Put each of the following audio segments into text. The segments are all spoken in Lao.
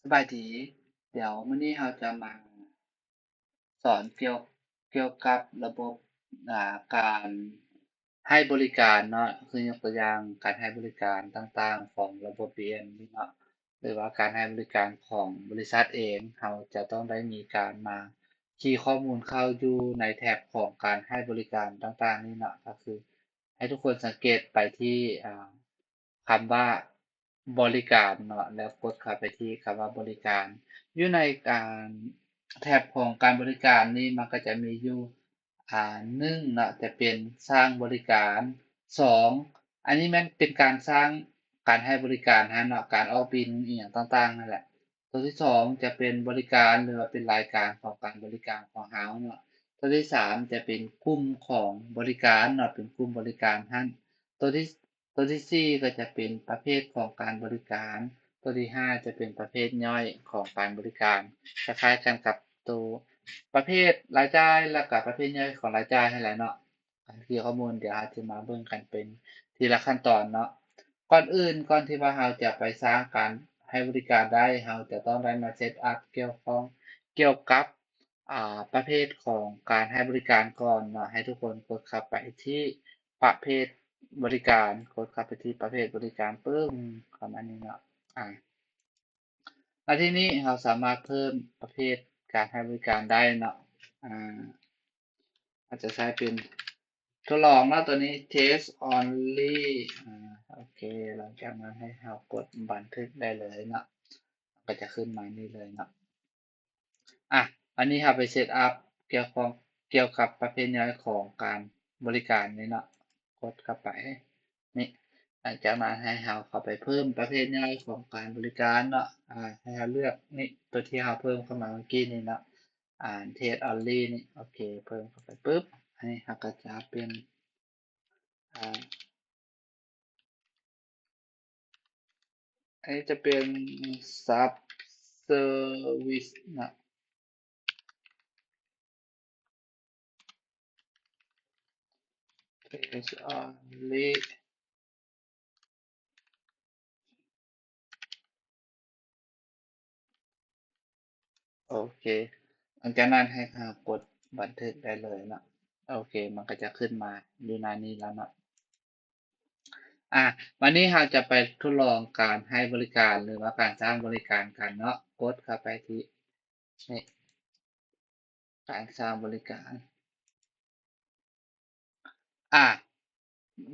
ສະບາຍດີ, ດຽວມື້ນີ້ເຮົາຈະມາສອນກ່ຽວ, ກ່ຽວກັບລະບົບ, ອາ, ການໃຫ້ບໍລິການເນາະ, ຄືຍົກຕົວຢ່າງການໃຫ້ບໍລິການຕ່າງໆຂອງລະບົບ ບີເອັມ ນີ້ເນາະ, ຫຼືວ່າການໃຫ້ບໍລິການຂອງບໍລິສັດເອງ, ເຮົາຈະຕ້ອງໄດ້ມີການມາຄີຂໍ້ມູນເຂົ້າຢູ່ໃນແທັບຂອງການໃຫ້ບໍລິການຕ່າງໆນີ້ເນາະ, ກໍຄືໃຫ້ທຸກຄົນສັງເກດໄປທີ່, ອາ, ຄຳວ່າບໍລິການເນາະ ແລ້ວກົດເຂົ້າໄປທີ່ຄຳວ່າບໍລິການ. ຢູ່ໃນການ ແທັບຂອງການບໍລິການນີ້ ມັນກໍຈະມີຢູ່ ອາ ໜຶ່ງເນາະ ຈະເປັນສ້າງບໍລິການ, ສອງ ອັນນີ້ແມ່ນເປັນການສ້າງການໃຫ້ບໍລິການຫັ້ນເນາະ ການອອກບິນອີ່ຫຍັງຕ່າງໆນັ້ນແຫຼະ. ຕົວທີສອງຈະເປັນບໍລິການ ຫຼືວ່າເປັນລາຍການຂອງການບໍລິການຂອງເຮົາເນາະ. ຕົວທີສາມຈະເປັນກຸ່ມຂອງບໍລິການເນາະ ເປັນກຸ່ມບໍລິການຫັ້ນ. ຕົວທີ ຕົວທີສີ່ກໍຈະເປັນປະເພດຂອງການບໍລິການ, ຕົວທີຫ້າຈະເປັນປະເພດຍ່ອຍຂອງການບໍລິການ, ຄ້າຍໆກັນກັບໂຕປະເພດລາຍຈ່າຍ ແລ້ວກໍປະເພດຍ່ອຍຂອງລາຍຈ່າຍຫັ້ນແຫຼະເນາະ. ທີ່ຂໍ້ມູນ ດຽວເຮົາຈະມາເບິ່ງກັນເປັນທີລະຂັ້ນຕອນເນາະ. ກ່ອນອື່ນ, ກ່ອນທີ່ວ່າເຮົາຈະໄປສ້າງການໃຫ້ບໍລິການໄດ້, ເຮົາຈະຕ້ອງໄດ້ມາເຊັດອັບກ່ຽວຂ້ອງ ກ່ຽວກັບ ອາ ປະເພດຂອງການໃຫ້ບໍລິການກ່ອນເນາະ. ໃຫ້ທຸກຄົນກົດເຂົ້າໄປທີ່ປະເພດບໍລິການ, ກົດເຂົ້າໄປທີ່ປະເພດບໍລິການປຶ້ມ ປະມານນີ້ເນາະ. ອາ ແລ້ວທີນີ້ເຮົາສາມາດເພີ່ມປະເພດການໃຫ້ບໍລິການໄດ້ເນາະ. ອາ ອາດຈະໃຊ້ເປັນທົດລອງເນາະ ຕົວນີ້ test only. ອາ ໂອເຄ ຫຼັງຈາກນັ້ນໃຫ້ເຮົາກົດບັນທຶກໄດ້ເລີຍເນາະ, ກໍຈະຂຶ້ນມານີ້ເລີຍເນາະ. ອາ ອັນນີ້ເຮົາໄປເຊັດອັບກ່ຽວຂ້ອງ ກ່ຽວກັບປະເພດຍ່ອຍຂອງການບໍລິການນີ້ເນາະ, ກົດເຂົ້າໄປນີ້. ຫຼັງຈາກນັ້ນໃຫ້ເຮົາເຂົ້າໄປເພີ່ມປະເພດຍ່ອຍຂອງການບໍລິການເນາະ, ອາ ໃຫ້ເຮົາເລືອກນີ້ ຕົວທີ່ເຮົາເພີ່ມເຂົ້າມາເມື່ອກີ້ນີ້ເນາະ, ອາ test only ນີ້. ໂອເຄ ເພີ່ມເຂົ້າໄປປຶບ ອັນນີ້ເຮົາກໍຈະເປັນ ອາ ອັນນີ້ຈະເປັນ sub service ນະ, test only. ໂອເຄ ຫຼັງຈາກນັ້ນໃຫ້ເຮົາກົດບັນທຶກໄດ້ເລີຍເນາະ. ໂອເຄ ມັນກໍຈະຂຶ້ນມາຢູ່ໜ້ານີ້ແລ້ວເນາະ. ອາ ບາດນີ້ເຮົາຈະໄປທົດລອງການໃຫ້ບໍລິການ ຫຼືວ່າການສ້າງບໍລິການກັນເນາະ. ກົດເຂົ້າໄປທີ່ນີ້ ການສ້າງບໍລິການ. ອາ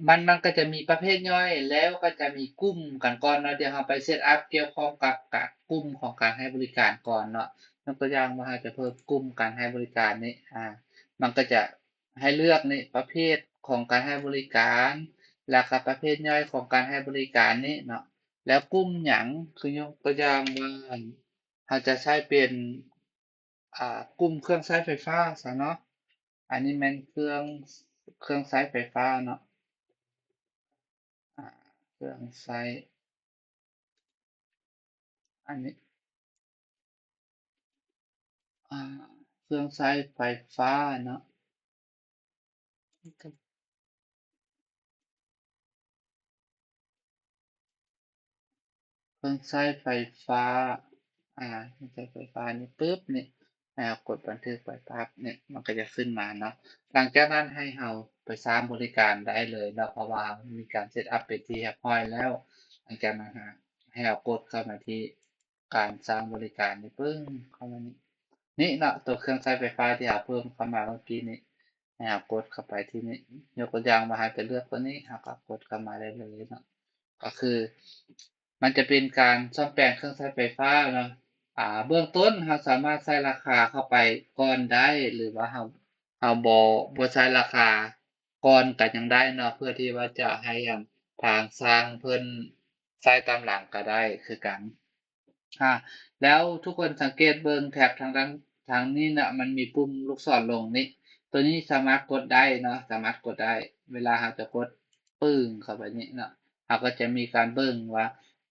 ມັນ ມັນກໍຈະມີປະເພດຍ່ອຍ ແລ້ວກໍຈະມີກຸ່ມກັນກ່ອນເນາະ. ດຽວເຮົາໄປເຊັດອັບກ່ຽວຂ້ອງກັບ ກັບກຸ່ມຂອງການໃຫ້ບໍລິການກ່ອນເນາະ. ຍົກຕົວຢ່າງວ່າເຮົາຈະເພີ່ມກຸ່ມການໃຫ້ບໍລິການນີ້ ອາ ມັນກໍຈະໃຫ້ເລືອກນີ້ ປະເພດຂອງການໃຫ້ບໍລິການ ແລ້ວກໍປະເພດຍ່ອຍຂອງການໃຫ້ບໍລິການນີ້ເນາະ. ແລ້ວກຸ່ມຫຍັງ ຄືຍົກຕົວຢ່າງວ່າ ເຮົາຈະໃຊ້ເປັນ ອາ ກຸ່ມເຄື່ອງໃຊ້ໄຟຟ້າຊະເນາະ. ອັນນີ້ແມ່ນເຄື່ອງ ເຄື່ອງໃຊ້ໄຟຟ້າເນາະ. ອາ ເຄື່ອງໃຊ້ ອັນນີ້ ອາ ເຄື່ອງໃຊ້ໄຟຟ້າເນາະ. ເຄື່ອງໃຊ້ໄຟຟ້າ ອາ ເຄື່ອງໃຊ້ໄຟຟ້ານີ້ປຶບນີ້ ໃຫ້ເຮົາກົດບັນທຶກໄປປັບນີ້ ມັນກໍຈະຂຶ້ນມາເນາະ. ຫຼັງຈາກນັ້ນໃຫ້ເຮົາໄປສ້າງບໍລິການໄດ້ເລີຍເນາະ ເພາະວ່າເຮົາມີການເຊັດອັບເປັນທີ່ຮຽບຮ້ອຍແລ້ວ. ຫຼັງຈາກນັ້ນໃຫ້ເຮົາກົດເຂົ້າມາທີ່ ການສ້າງບໍລິການນີ້ ປຶ້ງ ເຂົ້າມານີ້ ນີ້ເນາະ ຕົວເຄື່ອງໃຊ້ໄຟຟ້າທີ່ເຮົາເພີ່ມເຂົ້າມາເມື່ອກີ້ນີ້ ໃຫ້ເຮົາກົດເຂົ້າໄປທີ່ນີ້. ຍົກຕົວຢ່າງວ່າເຮົາຈະເລືອກຕົວນີ້ ເຮົາກໍກົດເຂົ້າມາໄດ້ເລີຍເນາະ. ກໍຄືມັນຈະເປັນການສ້ອມແປງເຄື່ອງໃຊ້ໄຟຟ້າເນາະ. ອາ ເບື້ອງຕົ້ນເຮົາສາມາດໃສ່ລາຄາເຂົ້າໄປກ່ອນໄດ້ ຫຼືວ່າເຮົາ ເຮົາບໍ່ ບໍ່ໃສ່ລາຄາກ່ອນກໍຍັງໄດ້ເນາະ ເພື່ອທີ່ວ່າຈະໃຫ້ອັນທາງຊ່າງເພິ່ນໃສ່ຕາມຫຼັງກໍໄດ້ຄືກັນ. ອາ ແລ້ວທຸກຄົນສັງເກດເບິ່ງແທັບທາງດ້ານ ທາງນີ້ນະ ມັນມີປຸ່ມລູກສອນລົງນີ້ ຕົວນີ້ສາມາດກົດໄດ້ເນາະ ສາມາດກົດໄດ້ ເວລາເຮົາຈະກົດປຶ້ງເຂົ້າໄປນີ້ເນາະ ເຮົາກໍຈະມີການເບິ່ງວ່າ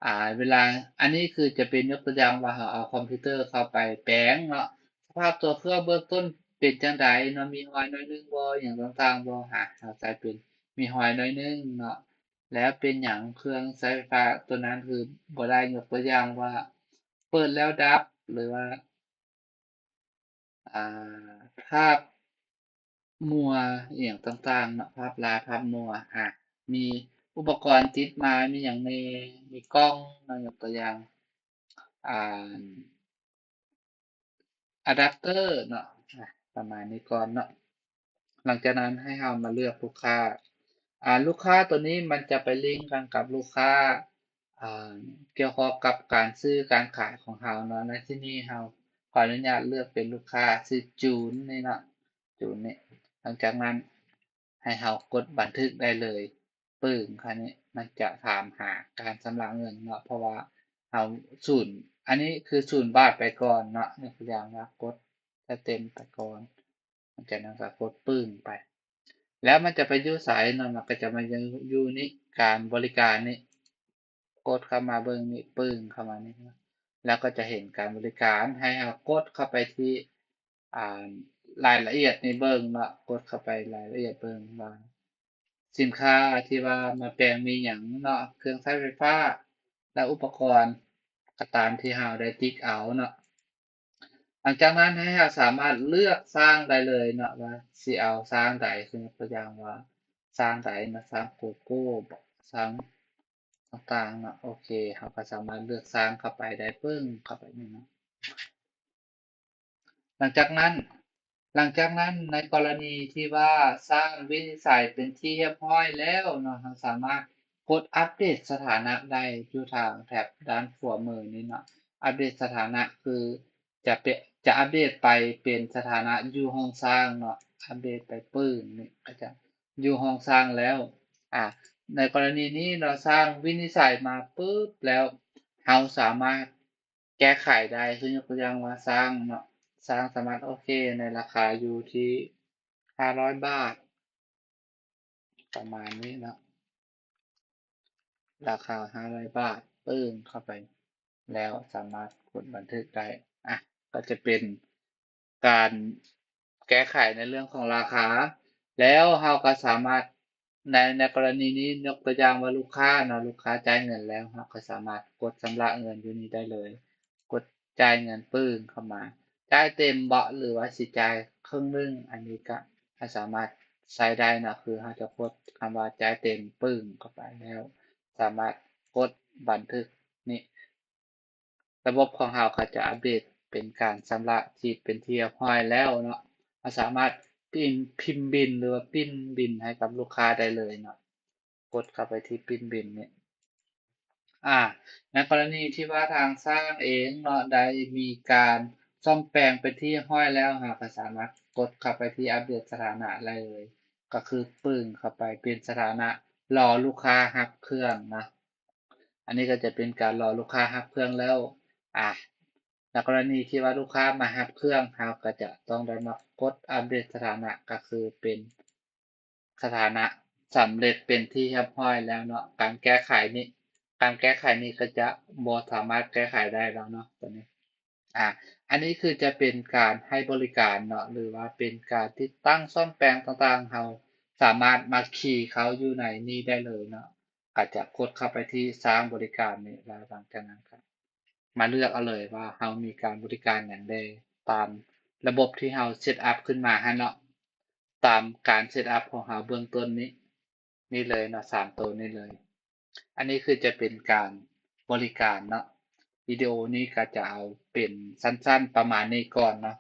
ອາ ເວລາ ອັນນີ້ຄືຈະເປັນ ຍົກຕົວຢ່າງວ່າເຮົາເອົາຄອມພິວເຕີເຂົ້າໄປແປງເນາະ ສະພາບຕົວເຄື່ອງເບື້ອງຕົ້ນເປັນຈັ່ງໃດເນາະ ມີຮອຍໜ້ອຍໜຶ່ງບໍ່ ຫຍັງຕ່າງໆບໍ່ ຫາ ເຮົາໃສ່ເປັນມີຮອຍໜ້ອຍໜຶ່ງເນາະ. ແລ້ວເປັນຫຍັງເຄື່ອງໃຊ້ໄຟຟ້າຕົວນັ້ນຄືບໍ່ໄດ້ ຍົກຕົວຢ່າງວ່າ ປີດແລ້ວດັບ ຫຼືວ່າ ອ່າ ພາບມົວອີ່ຫຍັງຕ່າງໆເນາະ ພາບລາຍພາບມົວ ອາ ມີອຸປະກອນຕິດມາ ມີຫຍັງແດ່ ມີກ້ອງເນາະ ຍົກຕົວຢ່າງ ອ່າ ອາດັບເຕີເນາະ ອາ ປະມານນີ້ກ່ອນເນາະ. ຫຼັງຈາກນັ້ນໃຫ້ເຮົາມາເລືອກລູກຄ້າ ອາ ລູກຄ້າໂຕນີ້ມັນຈະໄປລິງກັນກັບລູກຄ້າ ອາ ກ່ຽວຂ້ອງກັບການຊື້ການຂາຍຂອງເຮົາເນາະ. ໃນທີ່ນີ້ເຮົາຂໍອະນຸຍາດເລືອກເປັນລູກຄ້າຊື່ຈູນນີ້ເນາະ ຈູນນີ້. ຫຼັງຈາກນັ້ນໃຫ້ເຮົາກົດບັນທຶກໄດ້ເລີຍ ປຶ້ງ ຄາວນີ້ມັນຈະຖາມຫາການຊຳລະເງິນເນາະ ເພາະວ່າເຮົາສູນ ອັນນີ້ຄືສູນບາດໄປກ່ອນເນາະ ຍົກຕົວຢ່າງວ່າກົດໃຫ້ເຕັມໄປກ່ອນ ຫຼັງຈາກນັ້ນກໍກົດປຶ້ງໄປ ແລ້ວມັນຈະໄປຢູ່ໃສເນາະ ມັນກໍຈະມາຢູ່ ຢູ່ນີ້ ການບໍລິການນີ້ ກົດເຂົ້າມາເບິ່ງນີ້ ປຶ້ງ ເຂົ້າມານີ້ ແລ້ວກໍຈະເຫັນການບໍລິການ ໃຫ້ເຮົາກົດເຂົ້າໄປທີ່ ອ່າ ລາຍລະອຽດນີ້ເບິ່ງເນາະ ກົດເຂົ້າໄປລາຍລະອຽດເບິ່ງວ່າ ສິນຄ້າທີ່ວ່າມາແປງມີຫຍັງເນາະ ເຄື່ອງໃຊ້ໄຟຟ້າ ແລະ ອຸປະກອນກໍຕາມທີ່ເຮົາໄດ້ຕິກເອົາເນາະ. ຫຼັງຈາກນັ້ນໃຫ້ເຮົາສາມາດເລືອກສ້າງໄດ້ເລີຍເນາະ ວ່າຊິເອົາສ້າງໃດ ຄືຍົກຕົວຢ່າງວ່າສ້າງໃດເນາະ ສ້າງໂກໂກ້ບໍ ສ້າງຕ່າງໆເນາະ. ໂອເຄ ເຮົາກໍສາມາດເລືອກສ້າງເຂົ້າໄປໄດ້ ປຶ້ງ ເຂົ້າໄປນີ້ເນາະ. ຫຼັງຈາກນັ້ນ ຫຼັງຈາກນັ້ນໃນກໍລະນີທີ່ວ່າສ້າງວິນິດໄສເປັນທີ່ຮຽບຮ້ອຍແລ້ວເນາະ ເຮົາສາມາດກົດອັບເດດສະຖານະໄດ້ຢູ່ທາງແທັບດ້ານຂວາມືນີ້ເນາະ. ອັບເດດສະຖານະຄືຈະເປະ ຈະອັບເດດໄປເປັນສະຖານະຢູ່ຫ້ອງສ້າງເນາະ ອັບເດດໄປປຶ້ງນີ້ ກໍຈະຢູ່ຫ້ອງສ້າງແລ້ວ. ອາ ໃນກໍລະນີນີ້ເນາະ ສ້າງວິນິດໄສມາປຶບແລ້ວ ເຮົາສາມາດ ແກ້ໄຂໄດ້ ຄືຍົກຕົວຢ່າງວ່າສ້າງເນາະ ສ້າງສາມາດ ໂອເຄ ໃນລາຄາຢູ່ທີ່ຫ້າຮ້ອຍບາດ ປະມານນີ້ເນາະ ລາຄາຫ້າຮ້ອຍບາດ ປຶ້ງ ເຂົ້າໄປ ແລ້ວສາມາດກົດບັນທຶກໄດ້. ອາ ກໍຈະເປັນການແກ້ໄຂໃນເລື່ອງຂອງລາຄາ ແລ້ວເຮົາກໍສາມາດ ໃນ ໃນກໍລະນີນີ້ ຍົກຕົວຢ່າງວ່າລູກຄ້າເນາະ ລູກຄ້າຈ່າຍເງິນແລ້ວ ເຮົາກໍສາມາດກົດຊຳລະເງິນຢູ່ນີ້ໄດ້ເລີຍ ກົດຈ່າຍເງິນປຶ້ງເຂົ້າມາ ຈ່າຍເຕັມເບາະ ຫຼືວ່າຊິຈ່າຍເຄິ່ງໜຶ່ງ ອັນນີ້ກໍເຮົາສາມາດໃຊ້ໄດ້ເນາະ ຄືເຮົາຈະກົດຄຳວ່າຈ່າຍເຕັມປຶ້ງເຂົ້າໄປແລ້ວ ສາມາດກົດບັນທຶກນີ້ ລະບົບຂອງເຮົາກໍຈະອັບເດດເປັນການຊຳລະທີ່ເປັນທີ່ຮຽບຮ້ອຍແລ້ວເນາະ. ເຮົາສາມາດພິມ ພິມບິນ ຫຼືວ່າປິ່ນບິນໃຫ້ກັບລູກຄ້າໄດ້ເລີຍເນາະ. ກົດເຂົ້າໄປທີ່ປິ່ນບິນນີ້. ອາ ໃນກໍລະນີທີ່ວ່າທາງຊ່າງເອງເນາະ ໄດ້ມີການສ້ອມແປງເປັນທີ່ຮຽບຮ້ອຍແລ້ວ ເຮົາກໍສາມາດກົດເຂົ້າໄປທີ່ອັບເດດສະຖານະໄດ້ເລີຍ. ກໍຄືປຶ້ງເຂົ້າໄປ ປ່ຽນສະຖານະ ລໍລູກຄ້າຮັບເຄື່ອງນະ. ອັນນີ້ກໍຈະເປັນການລໍລູກຄ້າຮັບເຄື່ອງແລ້ວ. ອາ ໃນກໍລະນີທີ່ວ່າລູກຄ້າມາຮັບເຄື່ອງ ເຮົາກໍຈະຕ້ອງໄດ້ມາກົດອັບເດດສະຖານະ ກໍຄືເປັນສະຖານະສຳເລັດເປັນທີ່ຮຽບຮ້ອຍແລ້ວເນາະ. ການແກ້ໄຂນີ້ ການແກ້ໄຂນີ້ກໍຈະບໍ່ສາມາດແກ້ໄຂໄດ້ແລ້ວເນາະ ຕົວນີ້. ອາ ອັນນີ້ຄືຈະເປັນການໃຫ້ບໍລິການເນາະ ຫຼືວ່າເປັນການຕິດຕັ້ງສ້ອມແປງຕ່າງໆ ເຮົາສາມາດມາຄີເຂົ້າຢູ່ໃນນີ້ໄດ້ເລີຍເນາະ. ກໍຈະກົດເຂົ້າໄປທີ່ສ້າງບໍລິການນີ້ ແລ້ວຫຼັງຈາກນັ້ນກໍມາເລືອກເອົາເລີຍວ່າເຮົາມີການບໍລິການຫຍັງແດ່ ຕາມລະບົບທີ່ເຮົາເຊັດອັບຂຶ້ນມາຫັ້ນເນາະ ຕາມການເຊັດອັບຂອງເຮົາເບື້ອງຕົ້ນນີ້ ນີ້ເລີຍເນາະ ສາມໂຕນີ້ເລີຍ. ອັນນີ້ຄືຈະເປັນການບໍລິການເນາະ. ວິດີໂອນີ້ກໍຈະເອົາເປັນສັ້ນໆປະມານນີ້ກ່ອນເນາະ.